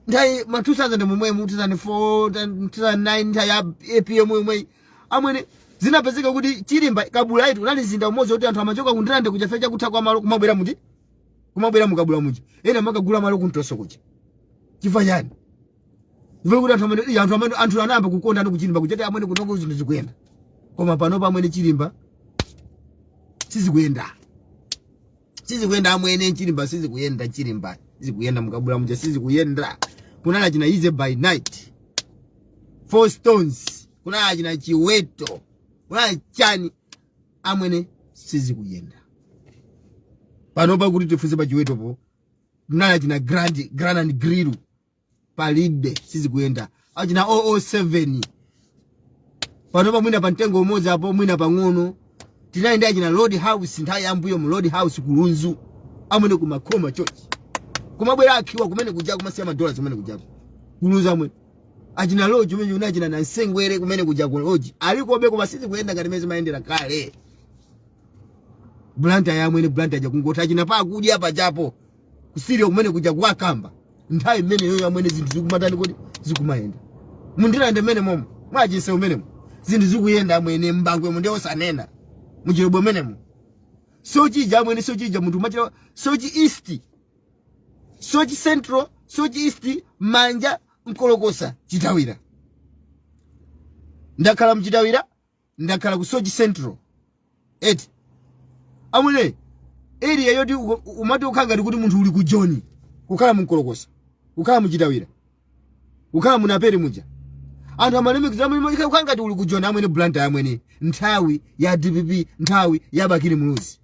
nthawi ma 2000 momwemo, 2004, 2009, nthawi ya APM yomweyi amwene, zinapezeka kuti Chilimba Kabulaitu unali mzinda umodzi kuti anthu amachoka kundilande kuja fe chakutha kwa malo, kumabwera muti, kumabwera mukabula muja, ena makagula malo kuntoso kuja. Chifukwa chani? Chifukwa kuti anthu amene, iya, anthu amene, anthu anayamba kukonda ndi kuchilimba kuchati amwene, kunoko zinthu zikuyenda. Koma panopa amwene, Chilimba sizikuyenda, sizikuyenda amwene. Chilimba sizikuyenda, Chilimba sizikuyenda, mukabula muja sizikuyenda. Kunali china Easy by Night, Four Stones, kunali china Chiweto, kunali chani amwene, sizikuyenda panopa. Kuti tifunse pa Chiwetopo kunali china Grand and Grill, palibe, sizikuyenda. Achina 007 panopa mwina pa mtengo umodzi apo, mwina pang'ono. Tinali ndi achina Road House nthawi yambuyo mu Road House kulunzu amwene, kumakhoma chochi, kumabwera akhiwa kumene kuja, kumasiya madola kumene kujako kulunzu amwene. Achina lodge kumene kuna achina Nansengwere kumene kuja ku lodge alikobe, koma sizikuyenda ngati mene zimayendera kale. Blantyre yamwene, Blantyre jakungoti achina pakudya pajapo kusilio kumene kuja kuwakamba nthawi imeneyo yamwene, zinthu zikumatani kuti zikumayenda mundilande mmene momo mwachinse umenemo, zinthu zikuyenda amwene. Mbangwe munde osanena, muchilobwe menemo, Sochija amwene, Sochija munthu umachita Soche East, Soche Central, Soche East, Manja, Nkolokosa, Chitawira. Ndakhala mchitawira, ndakhala ku Soche Central eti amwene, area yoti umati ukhala ngati kuti munthu uli ku Joni, kukhala munkolokosa, kukhala muchitawira, kukhala munaperi muja, anthu amalemekeza amwene, kukhala ngati uli ku Joni amwene. Blantyre amwene, nthawi ya DPP, nthawi ya Bakili Muluzi.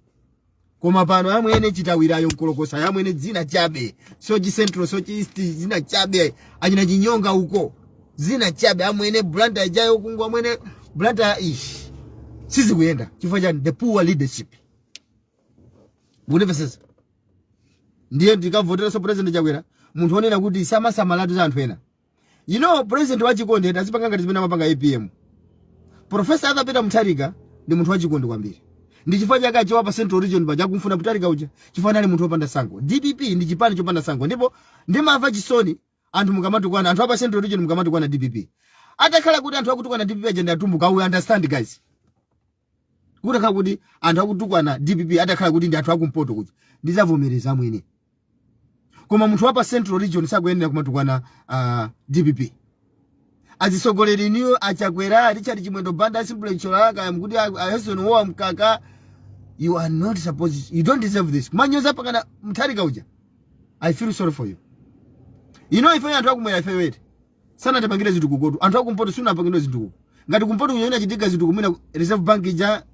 Koma pano amwene, Chitawirayo, Nkolokosa amwene, dzina chabe. Soche Central, Soche East, dzina chabe. Achina Chinyonga uko, dzina chabe amwene. Blantyre ijayo kungu amwene, Blantyre ish sizikuyenda. Chifukwa chani? The poor leadership. Mukunimvesesa? Ndiye ndikavoteranso President Chakwera, munthu onena kuti samasamalatu za anthu ena. President wachikondi azipanga ngati zimene amapanga APM. Professor Arthur Peter Mutharika ndi munthu wachikondi kwambiri. Ndi chifukwa chake achiwa pa Central Region paja akumfuna Mutharika uja, chifukwa anali munthu wopanda sango. DPP ndi chipani chopanda sango, ndipo ndimamva chisoni anthu mukamatukwana, anthu apa Central Region mukamatukwana DPP. Atakhala kuti anthu akutukwana DPP aja ndi atumbuka, I will understand, guys. Kutakhala kuti anthu akutukwana DPP atakhala kuti ndi anthu akumpoto kuja, ndizavomereza mwini. Koma munthu wapa Central Region sakuyenera kumatukwana DPP. Azisogoleri niyo Achakwera, Richard Chimwendo Banda, Simple Cholaka, mkuti Harrison Wowa Mkaka, you are not supposed, you don't deserve this. Kumanyoza pakana Mutharika uja, I feel sorry for you. Ife anthu akumwera, ife wete sanatipangire zitukukotu. Anthu akumpoto sunapangire zitukuko. Ngati kumpoto kuja inachitika zitukuko, mwina Reserve Bank ija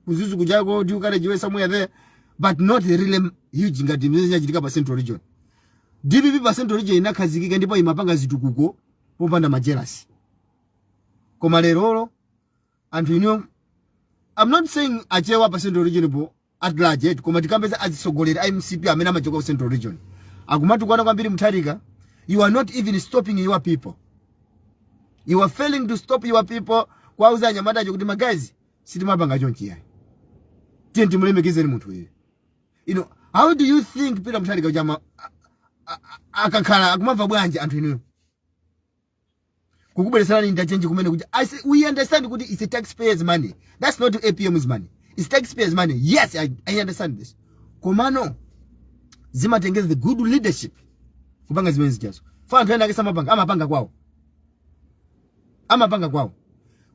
kuzuzu kujako, dual carriageway somewhere there, but not really huge ngati imene zinachitika pa Central Region. DPP pa Central Region inakhazikika ndipo imapanga zitukuko popanda ma jealous. Koma lerolo anthu inu, I'm not saying Achewa pa Central Region po at large yet, koma tikambeza atsogoleri a MCP amene amachoka ku Central Region akumatukwana kwambiri Mutharika. You are not even stopping your people. You are failing to stop your people, kwauza anyamata acho kuti, "Ma guys, sitimapanga chonchi yayi, tiye timulemekezeni munthu uyu." How do you think Peter Mutharika uchama akakhala akumamva bwanji anthu inuyo kukubwereserani interchange kumene kuti I say, we understand kuti it's a taxpayers' money. That's not APM's money, it's taxpayers' money. Yes, I understand this. Komano zimatengeza the good leadership kupanga zimene zijazo. Fa anthu ena ake samapanga, amapanga kwawo, amapanga kwawo.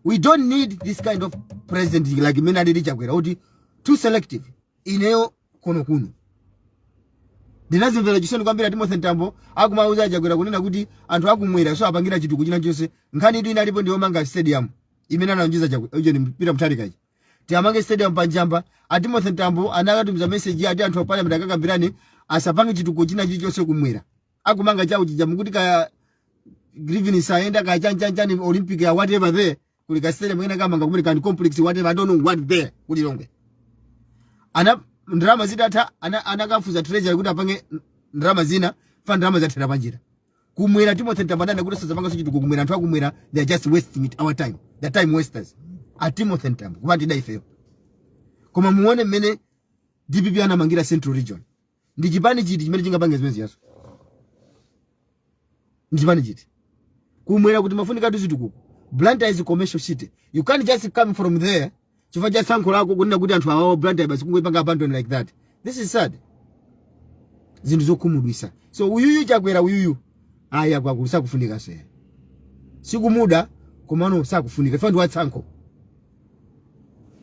We don't need this kind of president like mene alili Chakwera kuti too selective. Ineyo kuno kuno ndinazimvera chisoni kwambiri Timothy Ntambo akumauza Chakwera kunena kuti anthu akumwera so apangira chitukuko china chonse. Nkhani itu inalipo ndiyomanga stadium imene analonjeza Chakwera uja ni Peter Mutharika iji, tiamange stadium panjamba. A Timothy Ntambo anakatumiza message ati anthu a parliament akakambirane, asapange chitukuko china chilichonse kumwera. Akumanga chawo chija mukuti kaya Griffin Saenda, kaya chan chan chan, Olympic ya whatever there, kuli ka stadium ena kamanga kumene kandi complex, whatever, I don't know what there ku Lilongwe. Ana ndalama zitatha anakafuza treasury kuti apange ndalama zina fa ndalama zathera panjira. Kumwera, Timothy Mtambo ananena kuti sazapanga chitukuko kumwera. Anthu akumwera, they are just wasting it our time, the time wasters a Timothy Mtambo kumati ifeyo. Koma muone mmene DPP anamangira Central Region. Ndi chipani chiti chimene chingapange zimene ziyazo? Ndi chipani chiti? Kumwera kuti mafunika tuzitukuko. Blantyre is a commercial city. You can't just come from there chifukwa cha tsankho lako kunena kuti anthu awawo Blantyre basi kungoipanga abandon like that. This is sad, zinthu zokhumudwisa. So uyuyu Chakwera uyuyu, ayi, akwakulu sakufunika se sikumuda, komano sakufunika ifa ndi watsankho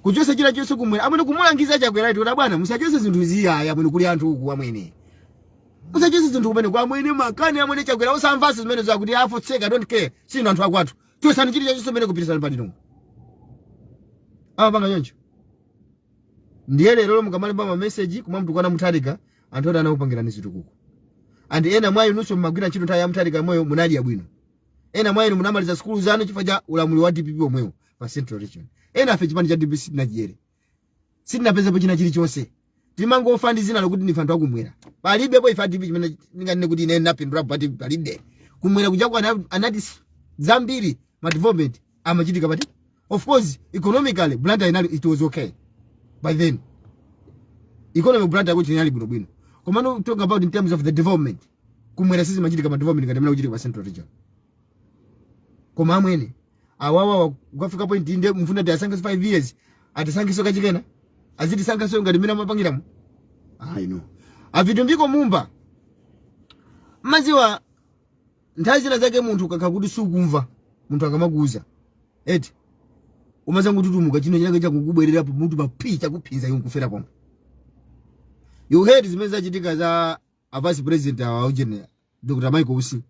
kuchotsa china chonse kumwera. Amwene, kumulangiza Chakwera iti kuti bwana, musachotse zinthu izi, ayi amwene, kuli anthu uku, amwene, musachotse zinthu kumene kwa amwene makani. Amwene, Chakwera osamvanso zimene zakuti afotseka, "I don't care, sino anthu akwathu, chotsani chili chonse kumene, kupitisani padinongo." Amapanga choncho. Ndiye lero mukamalemba ma message kumamtukwana Mutharika, anthu oti anakupangirani zitukuko, and ena mwa inunso mmagwira ntchito nthawi ya Mutharika moyo, munadya bwino. Ena mwa inu munamaliza sukulu zanu chifukwa cha ulamuliro wa DPP omwewo pa Central Region. Ena afe chipani cha DPP sitinachiyere, sitinapezepo china chilichonse, timangofa ndi zina lokuti ndife anthu akumwera. Palibepo ife a DPP chimene ndinganene kuti ine napindula pati, palibe. Kumwera kuja anati zambiri ma development amachitika pati. Of course, economically Blantyre inali, it was okay by then. Economy Blantyre kuti inali bwinobwino, koma no talk about in terms of the development, kumwera sizimachitika ma development ngati amene akuchitika pa Central Region. Koma amwene, awawa ukafika point inde mfuna ti asankhe 5 years, atisankhiso kachikena, azitisankhaso ngati mmene amapangiramo. I know a Vitumbiko Mumba maziwa nthawi zina zake munthu ukakhala kuti sukumva munthu akamakuuza eti, umazangotutumuka chino chinake chakukubwerera mutu pa phi chakuphinza iwe nkufera pomwe. You heard zimene zachitika za a vice president awa ujene Dr Michael Usi,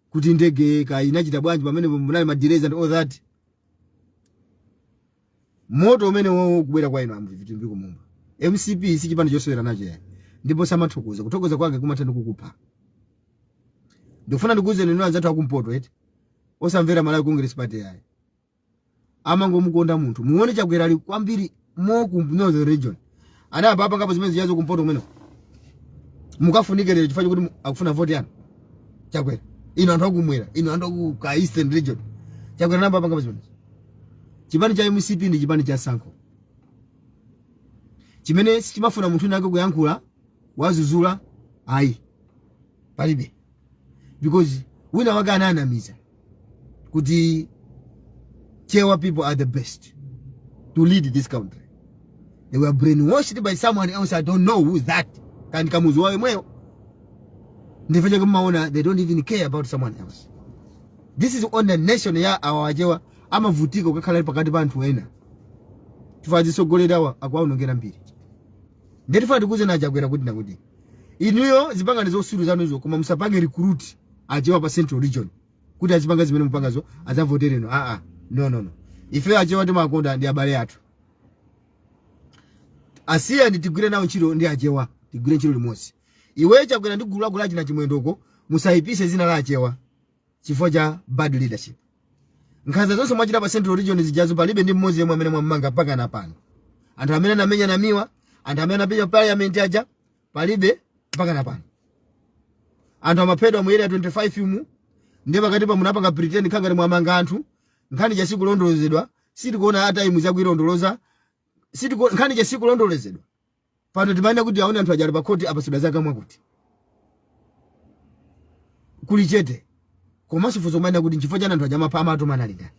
kuti ndege ka inachita bwanji pamene munali ma delays and all that. Moto umene wowo kubwera kwa inu a Vitumbiko Mumba. MCP si chipani chosewera nacho ya, ndipo samathokoza. Kuthokoza kwake kumatha ndikukupha. Ndikufuna ndikuwuzeni inu anzathu akumpoto eti, osamvera Malawi Congress Party yayi, amangomukonda munthu. Muone Chakwera ali kwambiri mo ku northern region, anayamba apangapo zimene ziyazo kumpoto kumene mukafunike lero chifukwa chokuti akufuna voti yanu Chakwera. Inu anthu akumwera, inu anthu aku ka Eastern Region, Chakwera anayamba apangapo zimenezo? Chipani cha MCP ndi chipani cha tsankho chimene sichimafuna munthu wina ake kuyankhula wazuzula, ayi, palibe, because wina wake ananamiza kuti Chewa people are the best to lead this country. They were brainwashed by someone else. I don't know who is that. Kandi Kamuzu wawe mweyo. Ndifo chake mmaona they don't even care about someone else. This is on the nation ya awa Achewa amavutika kukakhala pakati pa anthu ena. Chifukwa azisogolera awa akuwaonongera mbiri. Ndeti tikuze na Chakwera kuti nakuti inuyo zipangani zosiru zanuzo, koma musapange recruit Achewa pa Central Region kuti azipanga zimene mupangazo, adzavotereno. Aa, no, no, no. Ife Achewa timakonda, ndi abale athu. Asiyani tigwire nawo ntchito ndi Achewa, tigwire ntchito limodzi. Iwe Chakwera ndi gulu lako lachina Chimwendoko, musayipise zina la Achewa chifukwa cha bad leadership. Nkhanza zonse mwachita pa Central Region zijazo, palibe ndi mmodzi yemwe amene mwamanga mpaka na pano. Anthu amene anamenya Namiwa, anthu amene anapenya parliament aja, palibe mpaka na pano. Anthu amaphedwa mu Area 25 mu, ndiye pakati pa munapanga pretend khangati mwamanga anthu. Nkhani ja sikulondolozedwa, sitikuona ataimu zakuilondoloza, nkhani ja sikulondolozedwa. Pano timanena kuti aone anthu ajali pa khoti apasidwa zaka mwakuti, kuli chete. Komanso funso kumanena kuti nchifukwa chani anthu aja amapha, amatuma anali ndani?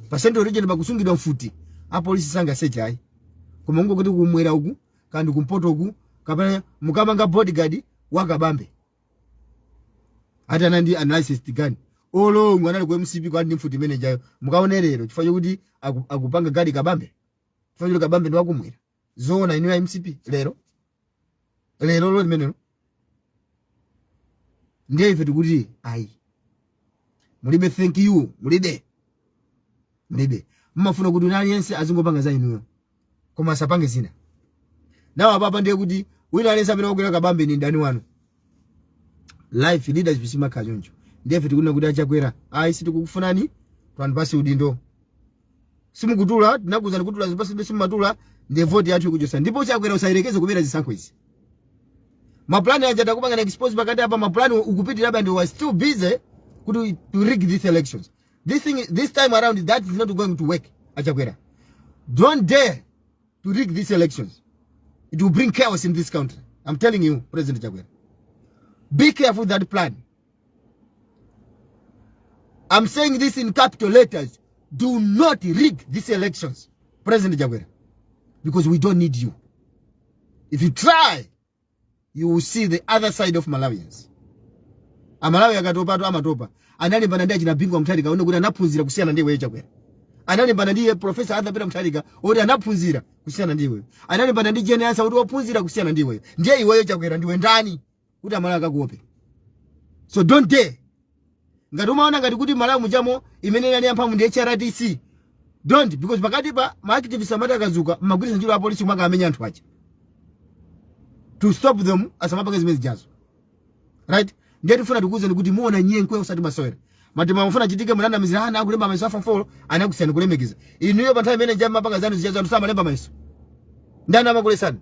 Pa Central Region pakusungidwa mfuti, apolisi sangaseche ayi, koma ungokuti kumwera uku kandi kumpoto uku kapena mukamanga bodyguard wakabambe ati ana ndi unlicensed gun, olongo anali ku MCP kwali ndi mfuti imene jayo. Mukaone lero chifukwa chokuti akupanga guard Kabambe, chifukwa choti Kabambe ndi wakumwera. Zoona inu ya MCP lero lero lo limenelo? Ndiye ife tikuti ayi, mulibe thank you, mulibe, mulibe. Mmafuna kuti wina aliyense azingopanga za inuyo koma asapange zina. Nawo apapa ndiye kuti wina aliyense amene wakwera Kabambe ni ndani wanu. Life, leadership simakhala choncho. Ndiye ife tikunena kuti aChakwera, ayi, sitikukufunani, tulani udindo. Simukutula, tinakuuzani kutula zipasi, simumatula, ndiye voti yathu ikuchosa. Ndipo Chakwera, usayerekeze kubera zisankho izi. Maplani aja takupanga na expose pakati apa, maplani ukupitirabe and we are still busy kuti to rig these elections. This thing, this time around, that is not going to work. AChakwera, don't dare to rig these elections. It will bring chaos in this country. I'm telling you, President Chakwera, be careful with that plan. I'm saying this in capital letters: do not rig these elections, President Chakwera, because we don't need you. If you try, you will see the other side of Malawians. Amalawi akatopa amatopa. Analimbana ndi achina Bingu Mutharika one kuti anaphunzira kusiyana ndi iweyo Chakwera. Analimbana ndi Professor Arthur Peter Mutharika oti anaphunzira kusiyana ndi iweyo. Analimbana ndi Jane Ansah kuti wophunzira kusiyana ndi iweyo. Ndiye iweyo Chakwera, ndiwe ndani kuti Amalawi akakuope? So don't dare. Ngati umaona ngati kuti Malawi mujamo imene inali yamphamvu ndi HRDC, don't, because pakati pa ma activists amati akazuka, mmagwiritsa ntchito apolisi kumaka amenya anthu aja to stop them asamapanga zimene zijazo, right? Ndiye tifuna tikuwuzeni kuti muona nyenkwe usati masewera. Matima mufuna chitike, munanamizira ana akulemba mayeso a form 4, anakusiyani kulemekeza inuyo. Pa nthawi imene njamapanga zanu zijazo, anthu samalemba mayeso. Ndani amakulesani?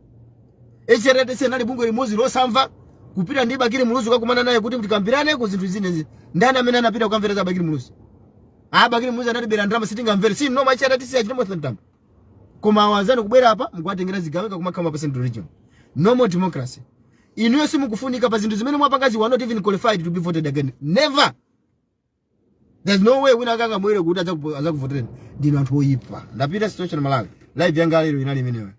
HRDC anali bungwe limodzi losamva kupita ndi Bakili Muluzi kukakumana naye kuti tikambirane ku zinthu zinezi. Ndani amene anapita kukamvera za Bakili Muluzi? Ah, Bakili Muluzi anatibera ndalama, sitingamvere. Si noma HRDC achita mtambo. Koma awazani kubwera apa mukuwatengera zigawenga kumakhala pa Central Region. No more democracy. Inuyo simukufunika pa zinthu zimene mwapangazi. You are not even qualified to be voted again, never. There's no way wina akanga mwere kuti azakuvotereni. Ndinu anthu oyipa. Ndapita. Situation Malawi, live yanga lero inali imeneyo.